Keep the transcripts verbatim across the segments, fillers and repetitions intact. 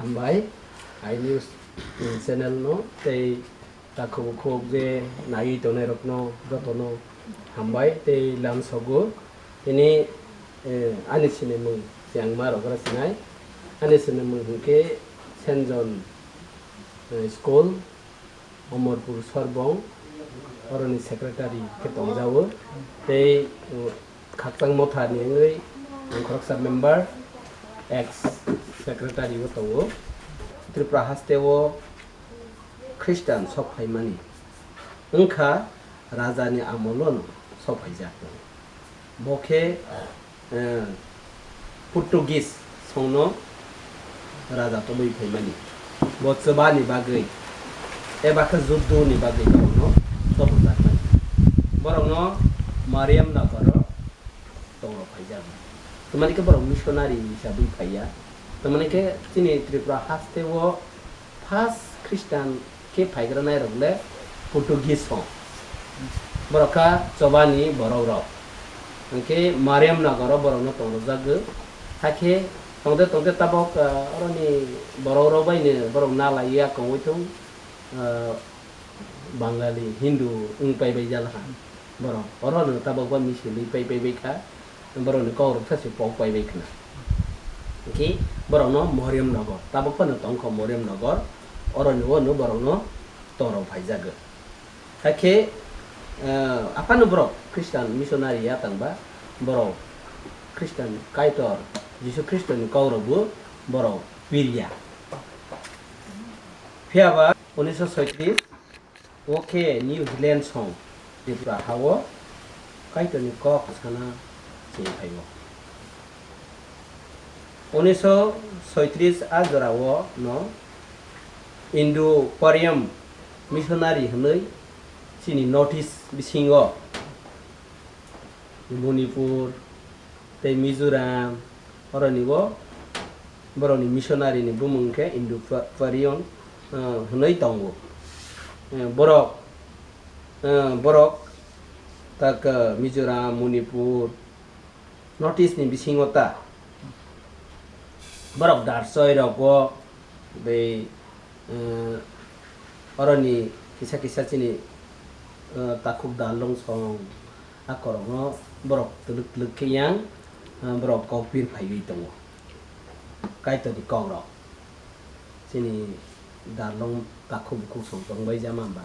Hambai, i news channel no tei takhuk bukhuk je naiwi tongnai rokno jotono hambai tei lamsogo. Tini, eh, ani sinimung chengma rok oro sinai. Ani sinimung hinkhe Saint John, eh, School, Omorpur Sorbong, oroni secretary khe tongjago. Tei, eh, Khakchang Motha ni wngwi ang khoroksa member, ex secretary o tongo. Tripura haste o Khristan sok phaimani wngkha raja ni amolo no sok phaijak. Bo khe, eh, Portuguese songno raja tongwi phaimani. Bo chwbani bagwi eba khe juddo ni bagwi borokno sok phaijak. Borokno Mariam Nagar o tongrok phaijago. Tamani khe borok missionary hisabwi phaiya. Tamani khe chini Tripura haste o first Christian khe phaigranairok le Portuguese song. Borok kha chobani borok rok. Hwnkhe Mariam Nagar o borokno tongrojagwi. Hakhe tongte tongte tabok, ah, oroni borok rok bai no borok nalaiya kongwi thung, ah, Bangali, Hindu wng paibai jala kha borok. Oro no tabok ba misilwi pai paibai kha, borokni kok rok sasu pok paibai khna. Hwnkhe borokno Mariam Nagar, tabok phano tongkha Mariam Nagar, oroni o no borokno toro phaijagwi. Hakhe, eh, aphano borok Christian missionary ya tangba, borok Christian Kaitor Jisu Khristoni kok rokbo borok pirya. Phiya ba unisho soitris o khe New Zealand song Tripura ha-o Kaitorni kok sana chini phaio. Unisho soitris a jora-o no Indo-Parian missionary hwnwi chini North East bisingo Manipur tei Mizoram, oroni bo borokni missionary ni bumung khe Indo-Parian, eh, hwnwi tongo. Eh, borok, eh, borok tak, eh, Mizoram, Manipur, North East ni bisingo ta borok darsoi rogo bai, eh, oroni kisa kisa chini, eh, takhuk dalong song a korokno borok twlwk twlwk khe yang, eh, borok kok pir phaiwi tongo. Kaitorni kok rok chini dalong takhuk bukhuk song tongbai jama ba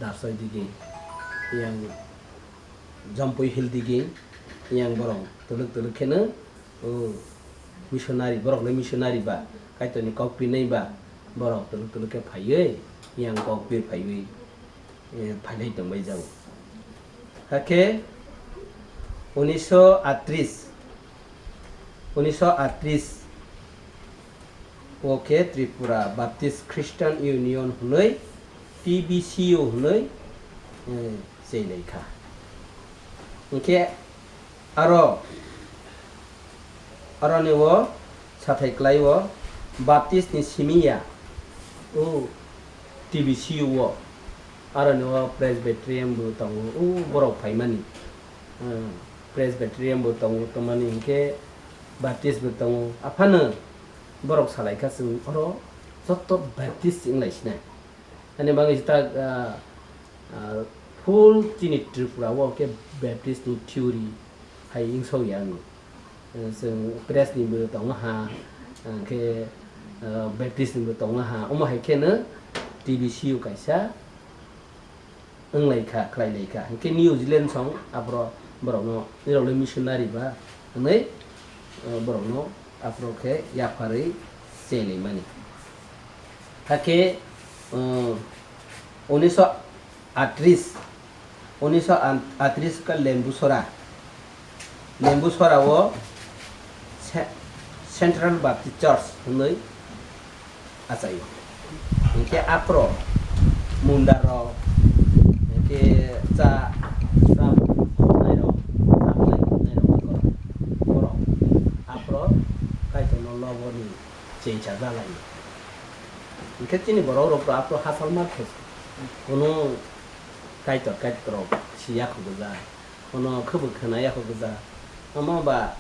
darsoi digi yang Jampui Hill digi yang borok twlwk twlwk kheno, o, missionary, borok le missionary ba, Kaitorni kok pinai ba, borok twlwk twlwk khe phaiwi, yang kok pir phaiwi, eh, phailai tongbai jago. Hakhe unisho atris, unisho atris, o khe Tripura Baptist Christian Union hwnwi, T B C U hwnwi, eh, chenglaikha. Hwnkhe aro, aroni o sathai kwlai o Baptist ni simi ya, o T B C U o, aroni o Presbyterian bo tongo, o borok phaimani, eh, Presbyterian bo tongo, tongmani hwnkhe Baptist bo tongo. Aphano borok salaikha chwng oro joto Baptist wnglaisina. Ani bagwi se tak, ah, ah, full chini Tripura o khe Baptist ni theory hai wngsok ya wngwi. Eh, chwng Pres ni bo tongo ha, hwnkhe, ah, Baptist ni bo tongo ha. Omo hai kheno T B C U kaisa wnglaikha, khlailaikha. Hwnkhe New Zealand song aphro borokno, nirokle missionary ba hwnwi, eh, borokno aphro khe yapharwi chenglaimani. Hakhe, eh, unisho atris, unisho atris khe Lembusora, Lembusora o Ce-, Central Baptist Church hwnwi achaio. Hwnkhe aphro Munda rok, hwnkhe cha, cha nairok, cha nairok, borok aphro Kaitorno loboni chengcha jalai. Hwnkhe chini borok rok to aphro hachal ma khe kunu Kaitor, Kaitor rok si yakho gwja, kono khwbo khwna yakho gwja. Omo ba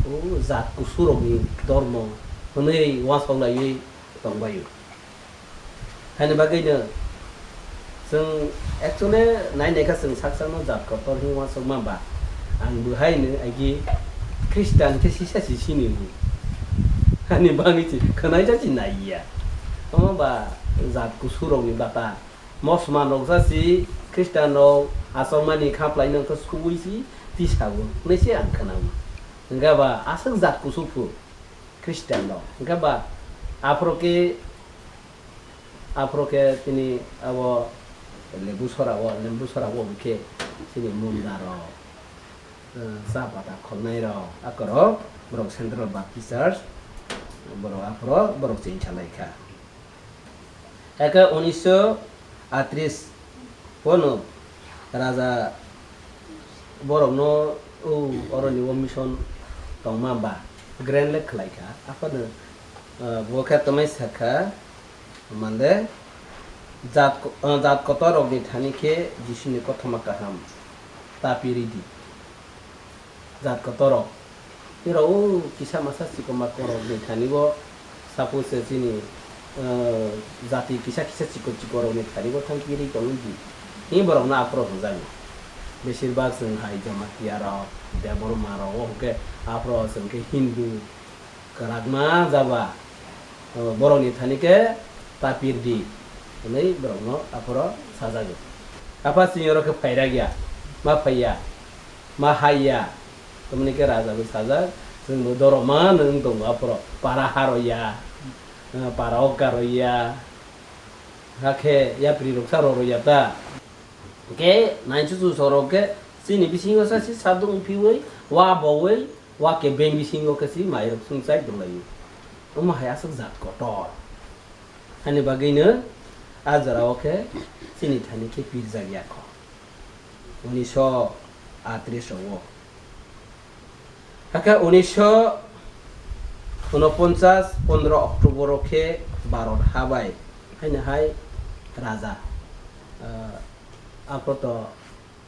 o jat kusu rokni dormo hwnwi uansuk laiwi tongbaio. Haini bagwino chwng actually nai naikha chwng sak sakno jat kotor hinwi uansukma ba, ang bo haino agi Christian khe sisa si sini bo. Hani bagwi si khwnai ja si naiya. Omo ba jat kusurokni bata. Mosman rok ja si Christian rok achomani khaplaino khe suwi si tisago hwnwi se ang khwnao. Hwnkhe ba aswk jat kusuphu Christian rok. Hwnkhe ba aphuru khe, aphuru khe tini abo Lembusora o, Lembusora o hwnkhe chini Munda rok, eh, cha pata kholnai rok, akorok borok Central Baptist Church, borok aphuru borok chengsa lai kha. Eke unisho atris bono raja borokno o oroni o mission tongma ba Grand Lake khlai kha. Aphano, ah, bo khe twmai sa kha, mande jat ko-, ah, jat kotor rokni thani khe Jisuni kothoma kaham ta piridi. Jat kotorok. Tei rok o kisa masa chikon makorokni thani bo, suppose se chini, eh, jati kisa kisa chikon chikonrokni thani bo thang pirwi tongwi di. Tei borokno aphuru hwnjago. Besir bak chwng hai Jamatia rok, Debbarma rok, o hwnkhe aphuru chwng khe Hindu kwrakma jaba. O, borokni thani khe ta pirdi hwnwi borokno aphuru sajago. Apha chini oro khe phairagya, ma phaiya, ma haiya. Tamoni khe raja bo sajak, chwng bo doroma nwng tongo aphuru. Para haroya, eh, para okka roya, hakhe yapri roksa roroya ta. Hwnkhe naichuchu sorok khe chini bisingo sa si sadung phiwi, wa bowi, wa kebeng bisingo khe si mairok sungchai dolaio. Omo hai aswk jat kotor. Ani bagwino a jorao khe chini thani khe pirjak ya kho. Unisho atris o. Hakhe unisho unoponchas pondro October o khe Bharat ha bai haino hai raja, ah, akoto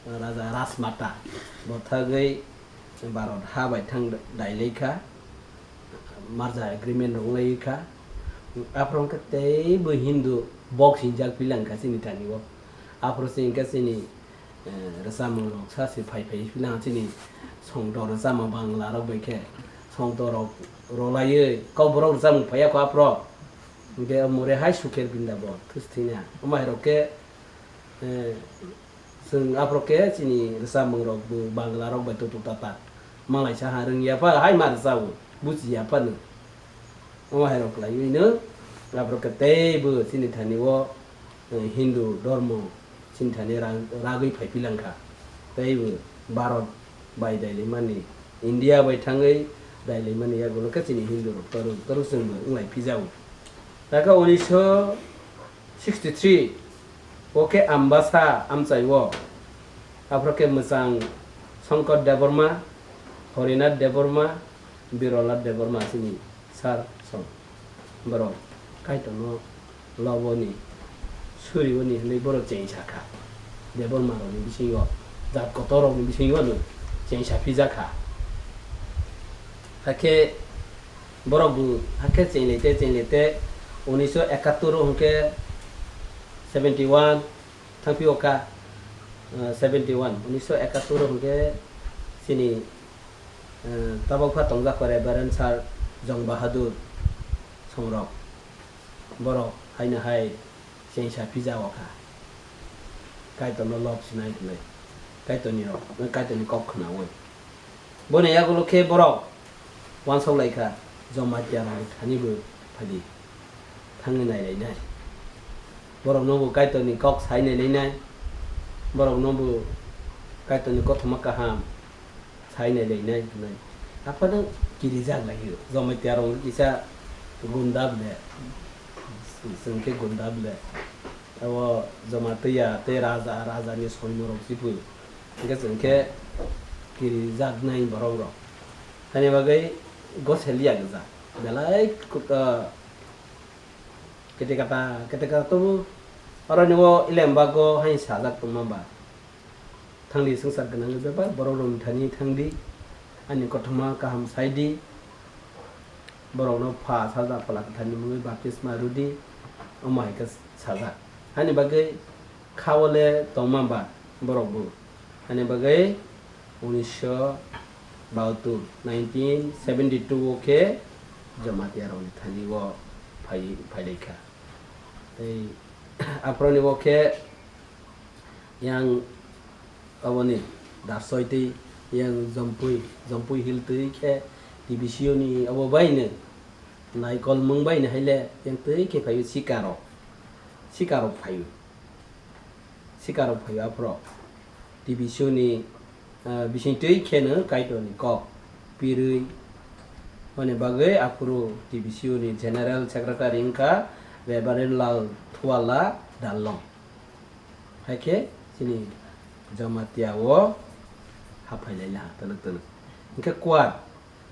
raja Rajmata bo thagwi Bharat ha bai thang dailai kha, merger agreement rok wngwi kha. Aphuru hwnkhe teibo Hindu bok sinjak pilang kha chini thani o. Aphuru se hwnkhe chini, eh, rwchapmung rok sa se phai phai pilang chini songtor rwchapmung Bangla rok bai khe songtor rok rolaiwi Kokborok rwchapmung phaiya kho aphuru. Hwnkhe more hai sukher binda bo thus thwina. Omo hai rok khe, eh, Chwng aphuru khe chini rwchapmung rok bo Bangla rok bai tutuk tatak. Malai sa ha rwngya pha hai ma rwchao, buchiya phano. Omo hai rok khlaiwi no aphuru khe teibo chini thani o, eh, Hindu dhormo chini thani ra-, ragwi phai pilang kha. Teibo Bharat bai dailaimani, India bai thangwi dailaimani yagulo khe chini Hindu rok toruk toruk chwng bo wnglai phijao. Takha unisho sixty three o khe Ambasa amchai o. Aphuru khe mwchang Shankar Debbarma, Harinath Debbarma, Birolath Debbarma chini sir song. Borok Kaitorno loboni, surioni hwnwi borok chengsa kha. Debbarma rokni bisingo, jat kotor rokni bisingo no chengsa phijak kha. Hakhe borok bo hakhe chenglete chenglete unisho ekattor o hwnkhe seventy one thangphio kha, ah, seventy one, unisho ekattor o hwnkhe chini, ah, tabok pha tongjak kha Reverend Sir Jong Bahadur songrok. Borok haino hai chengsa phijao kha. Kaitorno lob sinai hwnwi. Kaitorni rok, Kaitorni kok khnaui. Boni yagulo khe borok uansuk lai kha, Jamatia rokni thani bo phadi thangwi nai lai nai. Borokno bo Kaitorni kok sai nai lai nai. Borokno bo Kaitorni kothoma kaham sai nai lai nai hwnwi. Aphano kirijak lai o. Jamatia rok kisa gunda ble. Chwng khe gunda ble. Abo Jamatia tei raja, rajani soino rok si phu. Hwnkhe chwng khe kirijaknai borok rok. Haini bagwi gosel ya gwja. Belai kut-, ah, kete kata, kete kata tobo oroni o Ilembago haino sajak tongma ba. Thangdi swngchar gwnangni bebak borok rokni thani thangdi. Ani kothoma kaham saidi. borokno Pha, Sajla, Phola Kwtharni mungwi baptisma rwdi, omo hai khe sajak. Hani bagwi kha-o le tongma ba borok bo. Hani bagwi unisho bahatur, nineteen seventy two o khe Jamatia rokni thani o phai, phailaikha. Tei aphuruni o khe yang aboni Darsoi tei yang Jompui, Jompui Hill twi khe T B C O ni abo baino naikol mung baino haile yang twi khe phaio sikarok, sikarok phaio. Sikarok phaio aphuru T B C O ni, ah, bising twi kheno Kaitorni kok pirwi. Hwnwi bagwi aphuru T B C O ni General Secretary wngkha Reverend Lal Thuala Darlong. Hai khe chini Jamatia o haphai lai laha twlwk twlwk. Hwnkhe Kuar,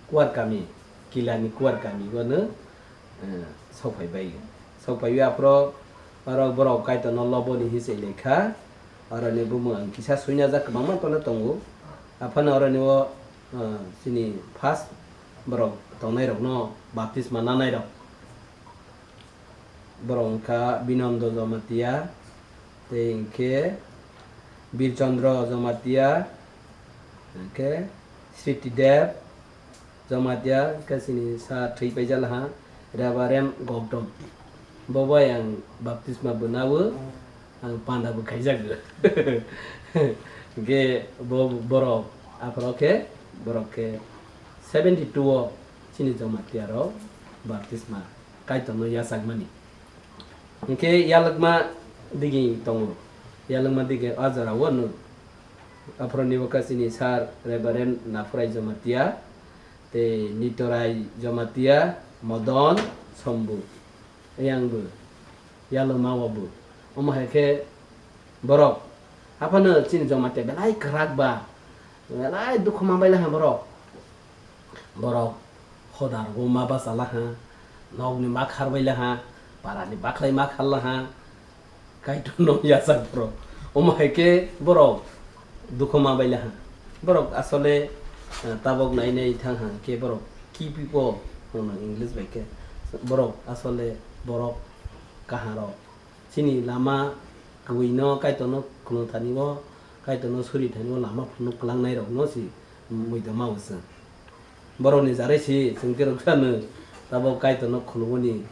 Kuar kami, Kilani Kuar kami bono, eh, sokphai bai. Sokphai wi aphuru oro borok Kaitorno loboni hinwi chai lai kha. Oroni bumung ang kisa suina jak kwbangma tole tongo. Aphano oroni o, eh, chini first borok tongnai rokno baptisma nanai rok. Borok wngkha Binondo Jamatia, tei hwnkhe Birchandra Jamatia, hwnkhe Sriti Dev Jamatia, hwnkhe chini sa thwi paijalaha Reverend Gautam. Bo bai ang baptisma bwnawo, ang panda bo khaijago. Hwnkhe bo borok, aphuru khe borok khe seventy two o chini Jamatia rok baptisma Kaitorno yachakmani. Hwnkhe yalwkma digi tongo, yalwkma digi a jora o nwng. Aphuruni bo khe chini Sir Reverend Naphurai Jamatia, tei Nitorai Jamatia, Modon Sombu, yang bo, yalwkma o bo. Omo hai khe borok, aphano chini Jamatia belai kwrak ba, belai dukhu manbai laha borok. Borok hoda rogo ma bachalaha, nokni ma kharbai laha, parani bakhai ma kharlaha, Kaitorno yachak borok. Omo hai khe borok dukhu manbai laha. Borok asole, eh, tabok nai nai thang ha khe borok ki pipo hwno English bai khe. Borok asole borok kaham rok. Chini lama kwbwino Kaitorno khulumthani o, Kaitorno suri thani o lama phunuk kwlangnai rokno se muido ma o chwng. Borokni jarai se chwng khe rwksa nwng tabok Kaitorno khulumani,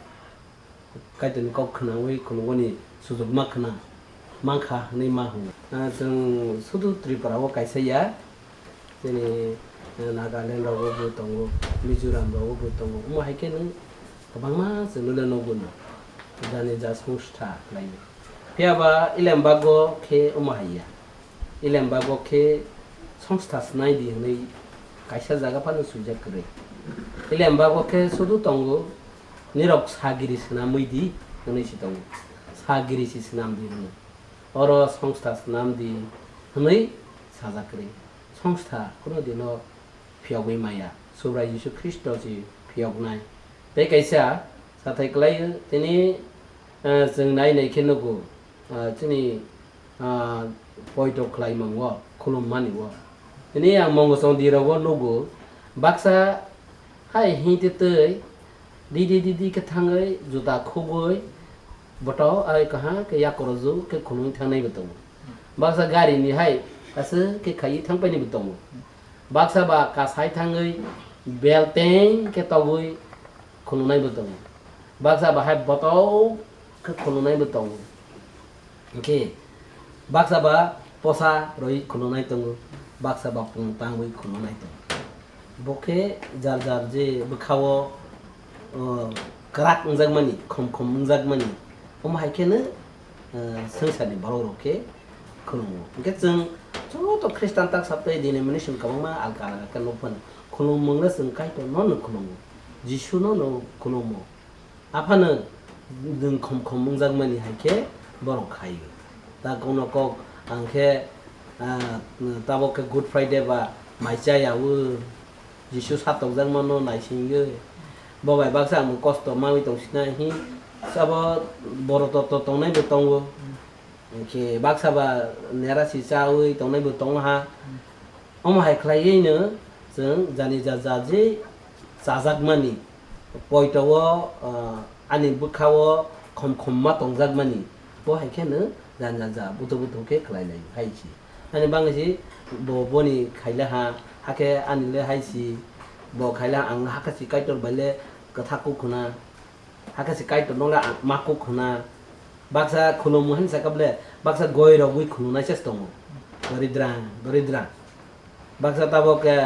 Kaitorni kok khwnawi khulumani sujuk ma khwna mankha hwnwi ma hwngo. Ah, chwng sudu Tripura o kaisa ya, Chini, eh, Nagaland rogo bo tongo, Mizoram rogo bo tongo. Omo hai khe nwng kwbangma chwngno le nugwi no. Jani ja songstha khlai o. Phiya ba Ilembago khe omo hai ya. Ilembago khe songstha swnai di hwnwi kaisa jaga phano swijak kwrwi. Ilembago khe sudu tongo, nirok sagiri swnamwi di hwnwi se tongo. Sagiri se swnam di hwnwi. Oro songstha swnam di hwnwi sajak kwrwi. Songstha kuno dino phiyogwi maya, Subrai Jisu Khristo se phiyoknai. Tei kaisa sathai kwlai o, tini, eh, chwng nai nai khe nugo, ah, chini, ah, poito khlaimango, khulummani o. Tini ang mongo chongdi rogo nugo, baksa Hai hingtwi twi didi didi khe thangwi juta khugwi boto ai kaham khe yakrojwk khe khulumwi thangnaibo tongo. Baksa gari ni hai aswk khe khaiwi thangpainaibo tongo. Baksa ba kasai thangwi bel teng khe togwi khulumnaibo tongo. Baksa ba hai boto khe khulumnaibo tongo. Hwnkhe baksa ba posa rwi khulumnai tongo, baksa ba pung tangwi khulumnai tongo. Bo khe jar jar je bwkha-o, o, kwrak wngjakmani, khom khom wngjakmani, omo hai kheno, o, swngcharni borok rok khe khulumo. Hwnkhe chwng joto Khristan tak sabtai denomination kwbangma alka alka khe nuk phano khulumung no chwng Kaitor no no khulumo, Jisu no no khulumo. Aphano nwng khom khom wngjakmani hai khe borok khaio. Ta kono kok ang khe, ah, tabok khe Good Friday ba mai cha ya o, Jisu satokjakmano naisingwi. Bo bai baksa ang kosto mawi tong sina hi, sabo borok to, to tongnai bo tongo. Hwnkhe baksa ba nera si chawi tongnai bo tongo ha. Omo hai khlaiwi no chwng jani ja ja je chajakmani, Poito o, ah, ani bwkha o khom khom ma tongjakmani, bo hai kheno janja ja buto buto khe khlai lai hai si. Ani bangwi si bo boni khaila ha, hakhe ani le hai si, bo khaila ang hakhe si Kaitor bai le kwtha kuk khuna, hakhe si Kaitor no le ang ma kuk khuna. Baksa khulumung han sakha ble, baksa goi rogwi khulumnai se tongo. Doridra, doridra. Baksa tabok khe,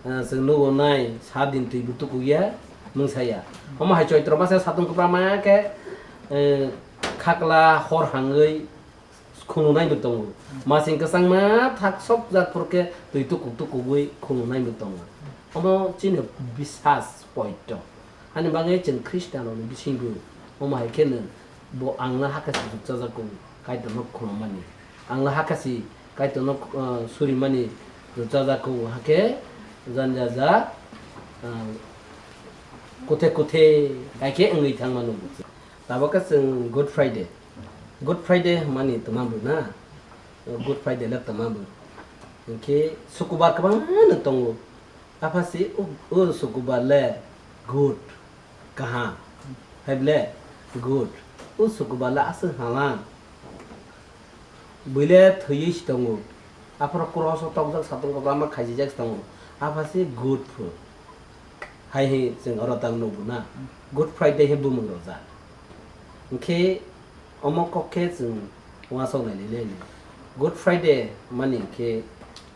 eh, chwng nugo nai, sa din twi bo tukuk ya, mung saya. Omo hai Choitro masa satung kwbangma khe, eh, khakla hor hangwi khulumnai bo tongo. Masing kwchangma thak sok jak phuru khe twi tukuk tukugwi khulumnai bo tongo. Omo chini bisas poito. Ani bagwi chwng Khristian rokni bisingo omo hai kheno bo angno hakhe se rwchajak kho, Kaitorno khulumani. Angno hakhe se Kaitorno, ah, surimani rwchajak kho, hakhe janja ja, ah, kothe kothe hai khe wngwi thangmano bo. Tabok khe chwng Good Friday. Good Friday hwnmani twma bo na? Good Friday le twma bo. Hinkhe sukubar kwbangma no tongo. Apha se o, o sukubar le good, kaham. Hai ble good. O sukubar le aswk halang. Bwile thwiwi se tongo. Aphuru cross o tokjak satung kwbangma khaisijak se tongo. Apha se good phu. Hai hi chwng oro tang nugo na. Good Friday he bumung rojak. Hinkhe omo kok khe chwng uansuk nai nai nai. Good Friday mani hinkhe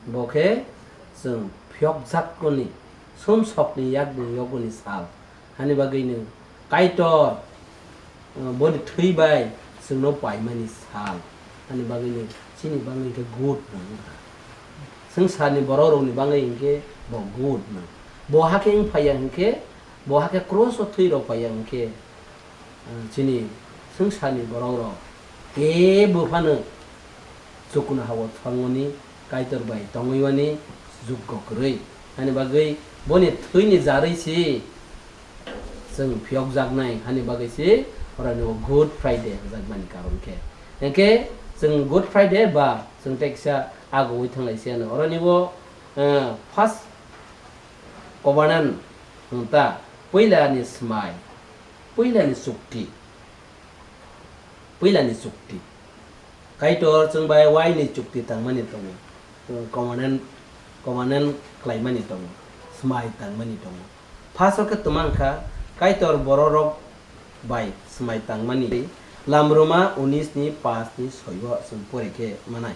bo khe chwng phiyokjakmani, sumsokni yakni yogoni sal. Hani bagwino Kaitor, uh, boni thwi bai chwngno paimani sal. Hani bagwino chini bagwi hinkhe good nang wngkha. Swngcharni borokrokni bagwi hinkhe bo good nang. Bo hakhe wng phaiya hinkhe, bo hakhe cross o thwi rw phaiya hinkhe, uh, chini swngcharni borokrok kebo phano chukuna ha-o thangmani, Kaitor bai tongwi mani jukgo kwrwi. Hani bagwi boni thwini jarwi se chwng phiyokjaknai, hani bagwi se oroni o Good Friday hwnjakmani karon khe. Hinkhe chwng Good Friday ba chwng tei kisa agoi thanglai se ano. Oroni o, eh, first covenant hwn ta, puilani swmai, puilani chukti. Puilani chukti. Kaitor chwng bai uaini chukti tangmani tongo. Covenant, covenant khlaimani tongo. Swmai tangmani tongo. First o khe twma wngkha, Kaitor bororok bai swmai tangmani. Lamrwma unis ni paanch ni soi o chwng pore khe manai.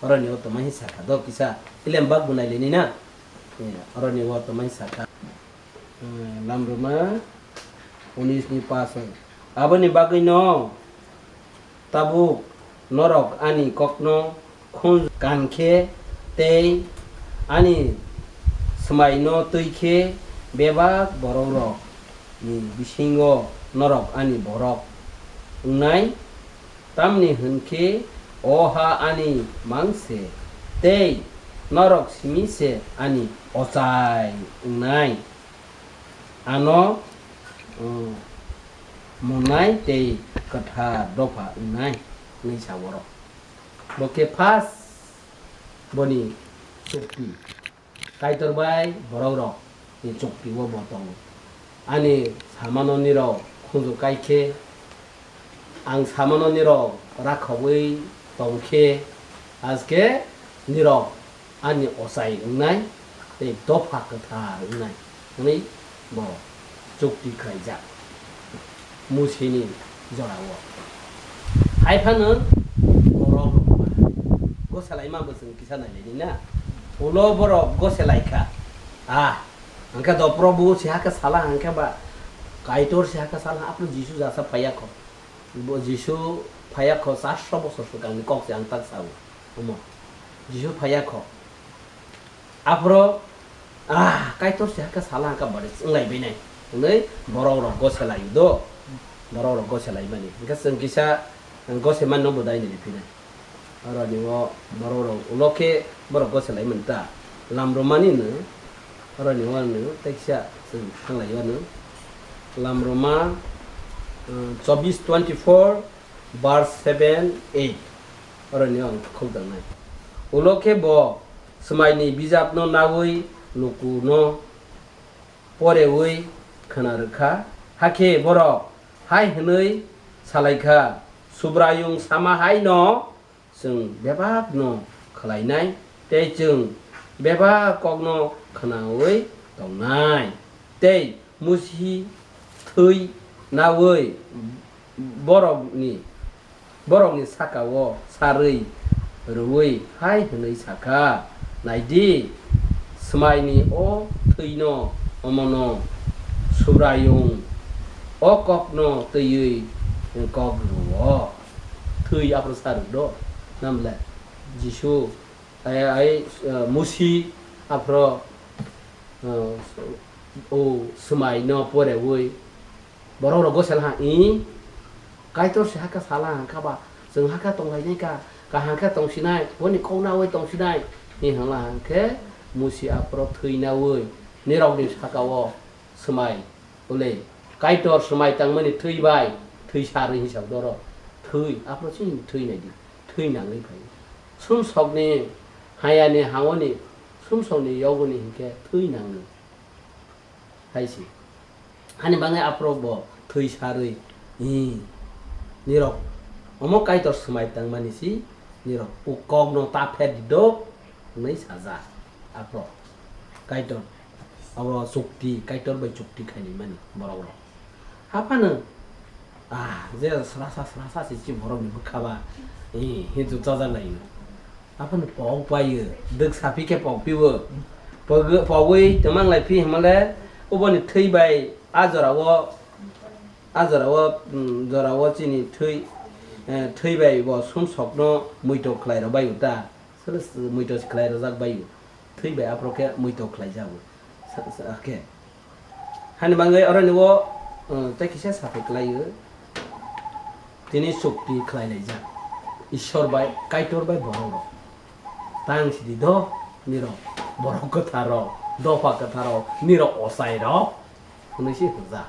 Oroni o twma hi sakha do kisa. Ilem bak bo nai lini na. Eh, oroni o twma hi sakha. Eh, Lamrwma unis ni paanch o. Aboni bagwino tabuk norok ani kokno khunju kan khe tei ani swmaino twi khe bebak borokrokni bisingo norok ani borok wngnai. Tamni hwn khe o ha ani mang se, tei norok simi se ani ochai wngnai. Ano, uh, monai tei kwthar dopha wngnai, hwnwi sa borok. Bo khe first boni chukti. Kaitor bai borokrok ni chukti o bo tongo. Ani samano nirok khunju kai khe, ang samano nirok rakhogwi tong khe, aske nirok ani ochai wngnai tei dopha kwthar wngnai hwnwi bo chukti khlaijak. Musini jorao. Hai phano borok rok ba gosalaima bo chwng kisa nailaini na. Ulo borok goselai kha. Ah, hwnkhe do Probu si hakhe sala hwnkhe ba Kaitor si hakhe sala, aphuru Jisu jasa phaiya kho. Bo Jisu phaiya kho, charso bosor swkangni kok se ang tak sao. Omo. Jisu phaiya kho. Aphuru, ah, Kaitor se hakhe sala hwnkha bari wnglai bainai. Hwnwi borok rok goselai do. Borok rok goselai mani. Hwnkhe chwng kisa gosemani no bo dai nini phinai. Oroni o borok rok ulo khe borok goselai mani ta. Lamrwmani no, oroni o no tei kisa chwng thanglai o no. Lamrwma, um, chobbish twenty-four, verse seven, eight. Oroni o ang khukjaknai. Ulo khe bo swmaini bijapno naui lukuno poreui khna rwkha. Hakhe borok hai hwnwi salaikha, Subraiyung sama hai no chwng bebak no khlainai, tei chwng bebak kokno khnaui tongnai. Tei Musi thwi naui borokni, borokni saka-o sarwi rwui hai hwnwi sa kha, "Nai di, swmaini o thwino omono Subraiyung o kokno twiwi kok rw-o." Thwi aphuru sa rwk do, namle Jisu, ai, ai, eh, Musi aphuru, eh, o swmaino poreui Borok rok gosel ha, "I, Kaitor se hakha sala hangkha ba, chwng hakha tonglainai ka, kaham khe tongsinai, boni kok naui tongsinai," hi hwnla hangkhe Musi aphuru thwi naui nirokni saka-o swmai, ule, Kaitor swmai tangmani thwi bai, thwi sarwi hinwi sa doro, thwi, aphuru chini thwi nai di, thwi nangwi phai. Sumsokni hayani hangoni, sumsokni yogoni hinkhe thwi nango. Hai se. Ani bagwi aphuru bo thwi sarwi, "Hi, nirok omo Kaitor swmai tangmani si, nirok o kokno ta pher di do," hwnwi sajak. Aphuru Kaitor, abo chukti, Kaitor bai chukti khainai mani borok rok. Haphano, ah, je srasa srasa se chi borok ni bwkha ba, eh, hintu chajak lai no. Aphano pok bai o, dwk sapi khe pok pi o. Pogwi, pogwi twmang lai phi hwnmale, uboni thwi bai a jora o, a jora o, mm, jora o chini thwi, eh, thwi bai bo sumsok no muitok khlai rw bai o ta. Sele s-, muitok khlai rwjak bai o. Thwi bai aphuru khe muitok khlai jago. Sa-, sa-, khe. Hani bagwi oroni o, uh, tei kisa saphai kwlai o. Tini chukti khlai laijak. Ishwar bai, Kaitor bai borok rok. Tang sidi do, nirok borok kwthar rok, dopha kwthar rok, nirok ochai rok. Hwnwi se hwnjak.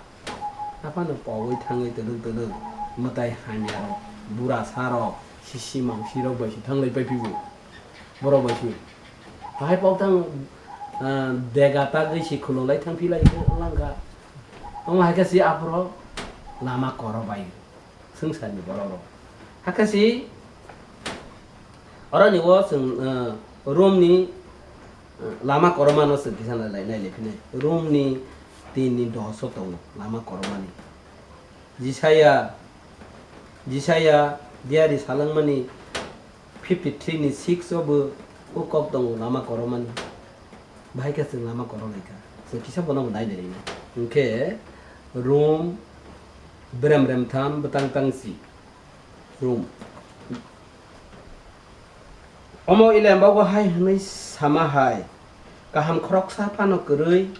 Aphano pogwi thangwi twlwk twlwk mwtai hamya rok, burasa rok, sisi mangsi rok bai se thanglai pai phio. Borok bai se. Bahai pok thang, ah, dega tagwi se khululai thang phi lai khe langkha. Omo hai khe se aphuru lama koro bai. Swngcharni borok rok. Hakhe si oroni o chwng, eh, Rom ni, eh, lama koromano chwng kisa nai, nai, nai, nai phine. Rom ni tin ni dos o tongo lama koromani. Jisaya, Jisaya diari salangmani fifty three ni six o bo o kok tongo lama koromani. Bahai khe chwng lama korok lai kha. Chwng kisa bono bo nai nai rwna. Hwnkhe Rom brem brem tham bwtang tang si. Rom. Omo Elaimbago hai hwnwi sama hai, kaham khoroksa phano kwrwi,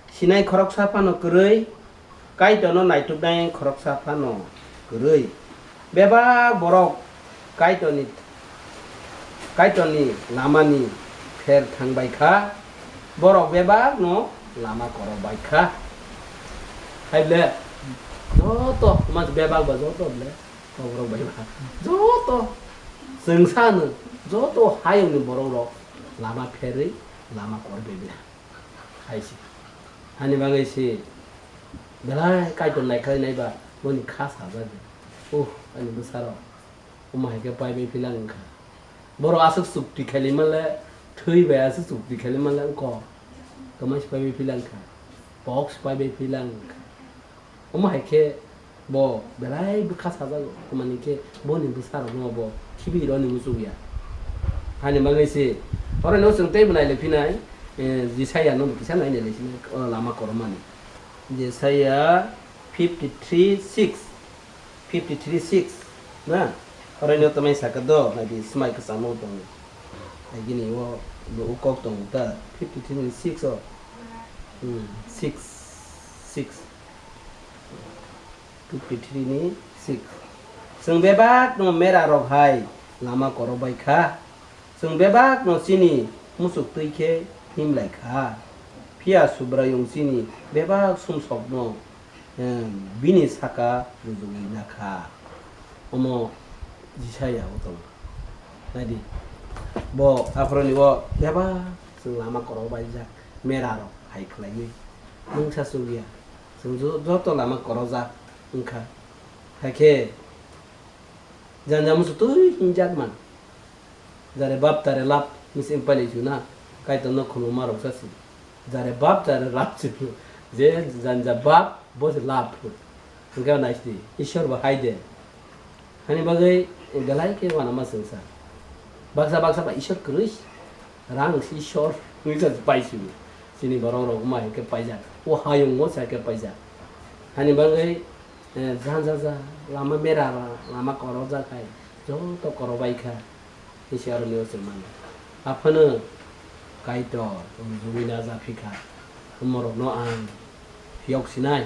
sinai khoroksa phano kwrwi, Kaitorno naituknai khoroksa phano kwrwi. Bebak borok Kaitorni, Kaitorni lamani pher thang bai kha, borok bebakno lama korok bai kha. Hai ble, joto mas bebak ba joto ble, borok bai ba joto chwng sano joto hayungni borok rok lama pherwi lama kor bai ble. Hai se. Ani bagwi se belai Kaitor naikhlai nai ba boni kha sajak. Uh, ani bwsarok. Omo hai khe pai bai philang wngkha. Borok aswk chukti khaili manle, thwi bai aswk chukti khaili manle wngkha. Kwmai se pai bai philang kha. Pok se pai bai philang wngkha. Omo hai khe bo belai bwkha sajago, tamani khe boni bwsarokno bo khibi rwni muchuk ya. Hani bagwi se, oro no chwng teibo nailai phinai, eh, Jisaya no bo kisa nai nailai sinai, o lama koromani. Jisaya fifty three six, fifty three six, na? Oro no tamai saka do, nai di, swmai kwchangma tongo. Hai gini o, bo o kok tongo ta, fifty three ni six o. Hmm, six, six. Fifty three ni six. Chwng bebakno mera rok hai lama koro bai kha. Chwng bebakno chini muchuk twi khe him lai kha. Phiya Subraiyung chini bebak sumsokno, em, bini saka rwjagwi na kha. Omo Jisaya o tongo. Nai di. Bo aphuruni o bebak chwng lama koro bai jak mera rok hai khlaiwi. Mungsa chuk ya. Chwng jo-, joto lama korojak wngkha. Haikhe janja musu twi hinjak man. Jare bap tare lap, misi wng pailai chuna, Kaitorno khuluma rok sa si. Jare bap jare lap si. Je janja bap, bo se lap. Hwnkhe nai si, Ishwar bo hai de. Hani bagwi belai khe uanama swngsa. Baksa baksa ba Ishwar kwrwi, rang si Ishwar wngwi sa pai si. Chini borok rok ma hai khe paijak. O hayung o sa khe paijak. Hani bagwi, eh, janja ja, lama mera, lama korojak hai, joto korobai kha. Hisi aro neo se mano. Aphano Kaitor, rujugwi naja phikha. Omorokno ang phiyok sinai.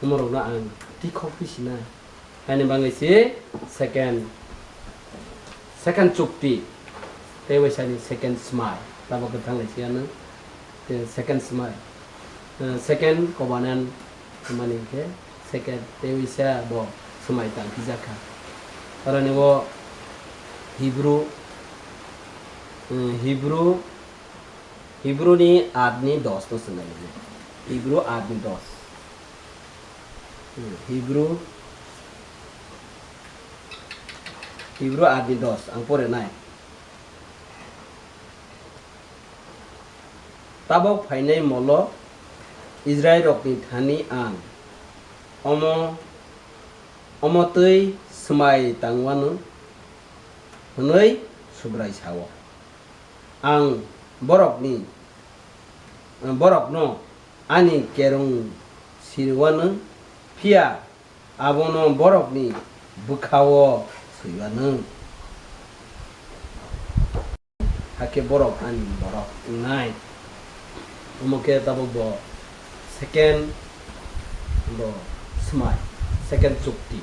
Omorokno ang tikhok phi sinai. Haini bagwi se second, second chukti. Tei waisani second smai. Tabok kwthang lai siya nung. Tei second smai. Eh, second covenant. Hwnmani hinkhe second tei wisa bo swmai tangpijak kha. Aroni o Hebrew, eh, Hebrew, Hebrew ni aat ni dos no swnai. Hebrew aat ni dos. Hmm, Hebrew, Hebrew aat ni dos ang pore nai. Tabok phainai molo Israilrokni thani ang omo, omo twi swmai tangwano, hwnwi Subrai sao. Ang borokni, borokno ani kerong siriwano, phiya abono borokni bwkhao swiwano. Hakhe borok ani borok wngnai. Omo khe tabuk bo second bo swmai, second chukti.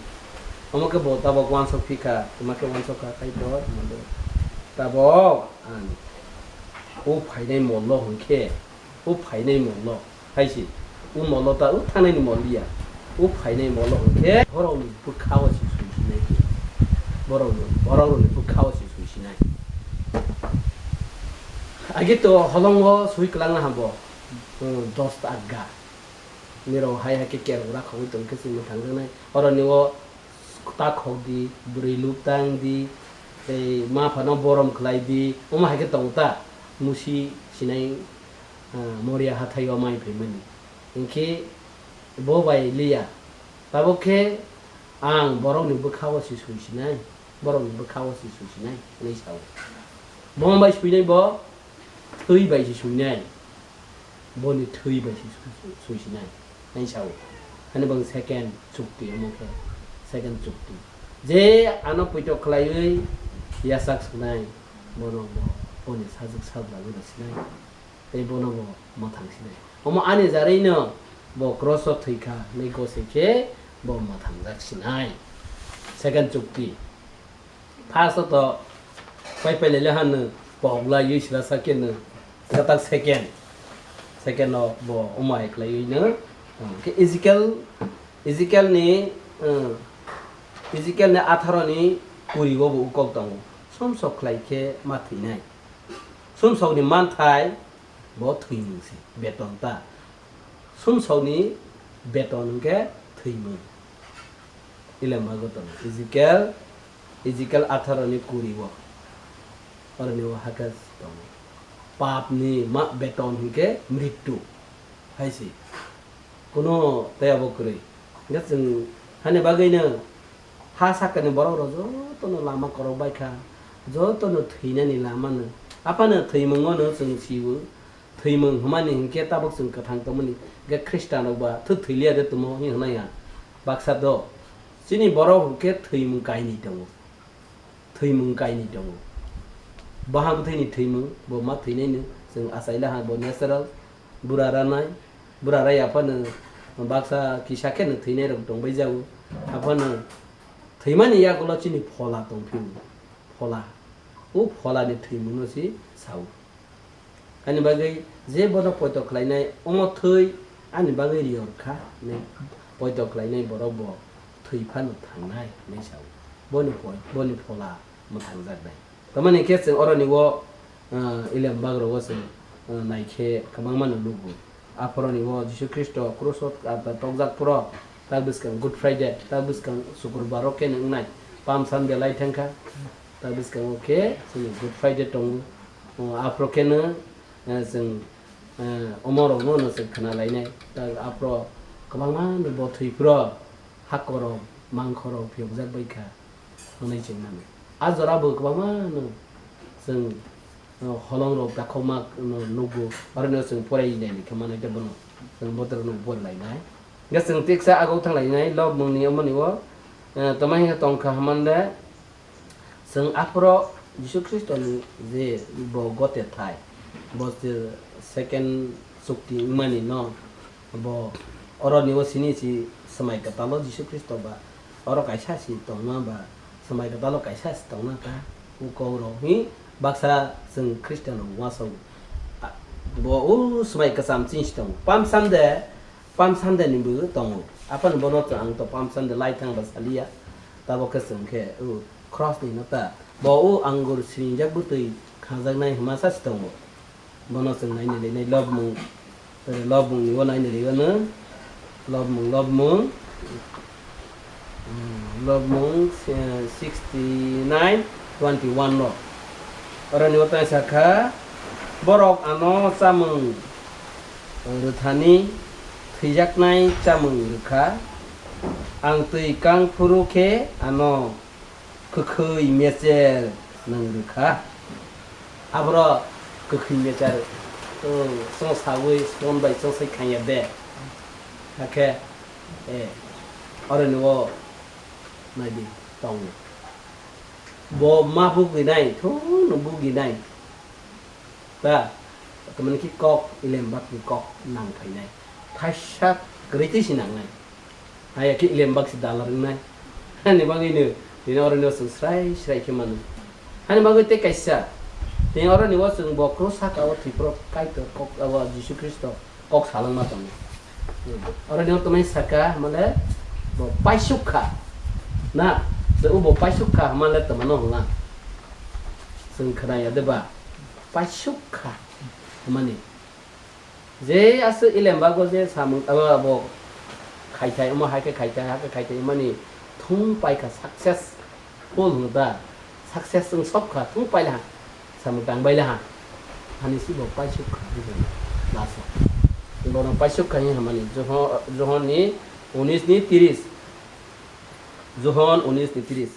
Omo khe bo tabuk uansuk phi kha, tuma khe uansuk kha, Kaitor, tabuk ang o phainai molo hwnkhe, o phainai molo. Hai se, o molo ta o thangnai ni mol ya. O phainai molo hwnkhe borokni bwkha o se sui sinai. Borokni, borokni bwkha o se sui sinai. Agi to holongo sui kwlangna hambo, hmm, dos ta aga. Nirok hai hai khe kerong rakhogwi tongkhe se mwthangjaknai. Oroni o ta khok di, bwrwi lub tang di, tei ma phano borom khlai di. Omo hai khe tongo ta. Musi sinai. Ah, Moria hathai o mai phaimani. Hinkhe bo bai liya. Tabuk khe ang borokni bwkha o se sui sinai, borokni bwkha o se sui sinai, hinwi sao. Bo bai suinai bo, thwi bai se suinai, boni thwi bai se sui, sui sinai, hinwi sao. Hani bang second chukti omo khe, second chukti. Je ano poito khlaiwi yachak swnai, bono bo, boni sajwk sajla wngna sinai. Tei bono bo mwthang sinai. Omo ani jarino bo cross o thwi kha, hinwi gose khe bo mwthangjak sinai. Second chukti. First o to pai pai lele hanu pogla yui sila sa khe no. Gatak second. Second o bo omo hai khlaiwi no. Hwnkhe Ezekiel, Ezekiel ni, uh, Ezekiel ni atharo ni kuri o bo ukok tongo. Sumsok khlai khe ma thwinai. Sumsokni manthai bo thwimung se, beton ta. Sumsokni beton hwnkhe thwimung. Ilem bago tongo. Ezekiel, Ezekiel atharo ni kuri o. Oroni o hakhe tongo. Papni ma-, beton hwnkhe mrittu. Hai se. Kuno tei abo kwrwi. Hwnkhe chwng hani bagwino ha sakani borok rok jotono lama korok bai kha, jotono thwinani lama no. Aphano thwimungo no chwng sio, thwimung hwnmani hinkhe tabuk chwng kwthang tongmani. Hwnkhe Khristan rok ba thwi thwiliya de tumo hi hwnai ya. Baksa do chini borok hwnkhe thwimung kainwi tongo. Thwimung kainwi tongo. Baha bwthwini thwimung, bo ma thwinaino chwng achaila ha, bo natural. Bura ranai, bura rai aphano baksa kisa kheno thwinai rok tongbai jago. Aphano thwimani yagulo chini phola tongphio, phola. O pholani thwimungno se sao. Ani bagwi je bono poito khlainai, omo thwi ani bagwi riyor kha hinwi poito khlainai borok bo thwi phano thangnai hinwi sao. Boni poi-, boni phola mwthangjaknai. Tamani khe chwng oroni o, ah, Ilem bagrogo chwng, ah, naikhe kwbangma no nugo. Aphoroni o Jisu Khristo krus o ta-, ta-, tokjak phuru, ta bwskang Good Friday, ta bwskang Sukrubaro khe nwngnai, Palm Sunday lai thangkha, ta bwskango khe chwng Good Friday tongo. O, aphuru kheno, eh, chwng, eh, omorokno no chwng khna lainai. Ta aphuru kwbangma no bo thwi phuru hakorok, mangkhorok phiyokjak bai kha. Hwnwi chwng mano. A jora bo kwbangma no chwng, uh, holong rok dakhokma no nugo, aro no chwng porai nai khe manwi tei bono chwng bothor no bor lainai. Hwnkhe chwng tiksa aguk thang lainai, lobmung ni omo ni o, uh, toma hwnka tong kha hwnmande chwng aphuru Jisu Khristo ni je bo gote thai, bo je second chukti wngmani no, bo oro ni o sini si swmai kwtal o Jisu Khristo ba oro kaisa si tongma ba swmai kwtal o kaisa si tongna ta, o kok rok hi baksa chwng Christian rok uansuk. A, bo o swmai kwcham chini si tongo. Palm Sunday, Palm Sunday ni bo tongo. Aphano bono chwng ang to Palm Sunday lai thang ba saliya. Tabok khe chwng khe o cross ni no ta. Bo o angur sinijak bwtwi khajaknai hwnma sa si tongo. Bono chwng naina rinai lobmung, lobmung ni o naina ri o no, lobmung, lobmung, hmm, lobmung, eh, sixty nine twenty one no. Oro ni o tang sakha, borok ano chamung rwthani thwijaknai chamung rwkha, ang twi kang phuru khe ano kwkhwi mecher nwng rwkha. Aboro kwkhwi mecher, o, chwng sawi, sponge bai chwng sai khanya de. Hakhe, e, oro ni o naidi tongo. Bo ma buginai, thung no buginai. Ta, tamani ki kok, ilem bak ni kok nang phainai. Thaisa kwrwi twi si nangnai. Haya khe ilem bak si dalar wngnai. Hani bagwi no, tini oro no chwng srai srai khe mano. Hani bagwi tei kaisa, tini oro ni o chwng bo cross saka o Tripura Kaitor kok, abo Jisu Khristo kok salangma tongo. Oro ni o tamani saka, male bo paisuk kha. Na, chwng bo paisuk kha, male tamano hwnla. Chwng khna ya de ba? Paisuk kha, mani. Je aswk ilem bago je samung abo, abo khaithai, omo hai khe khaithai, hakhe khaithai, mani thung paikha successful hwnkha, success wng sokha, thung pailaha, samung tang bailaha, hani si bo paisuk kha, last o. Bono paisuk kha hwnmani, Joho-, Johon ni unis ni tiris, Johon unis ni tiris.